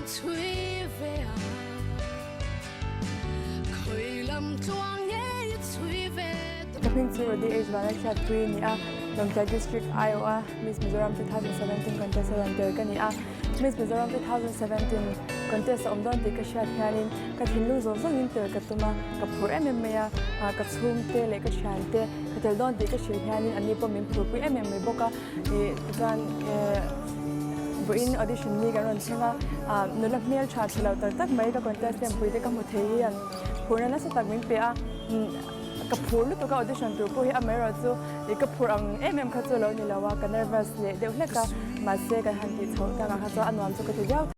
Chhui ve a, khawi lam tluang nge i chhui ve dawn? Ka hming chu Rody H Vanlalhriatpui a ni a, Lawngtlai District aiawh a Miss Mizoram 2017 contest a rawn tel ka ni a. Miss Mizoram 2017 contest a awm dawn tih ka hriat hianin ka thinlung zawng zawngin tel ka tum a, ka phur em em mai a, ka chhungte leh ka thiante ka tel dawn tih ka hrilh hianin anni pawh min phurpui em em mai bawk a. Ih tichuan eh vawiin audition ni kan rawn thleng a, ah nula hmel tha tha lo tak tak mai ka contestant pui te ka hmu thei hi an phurna nasa tak min pe a, ka phur lutuk a audition tur pawh hi amaherawh chu ih ka phur ang em em kha chu a lo ni lo a, ka nervous leh deuh hlek a, mahse kan han tih chhoh takah kha chuan a nuam chu ka ti viau.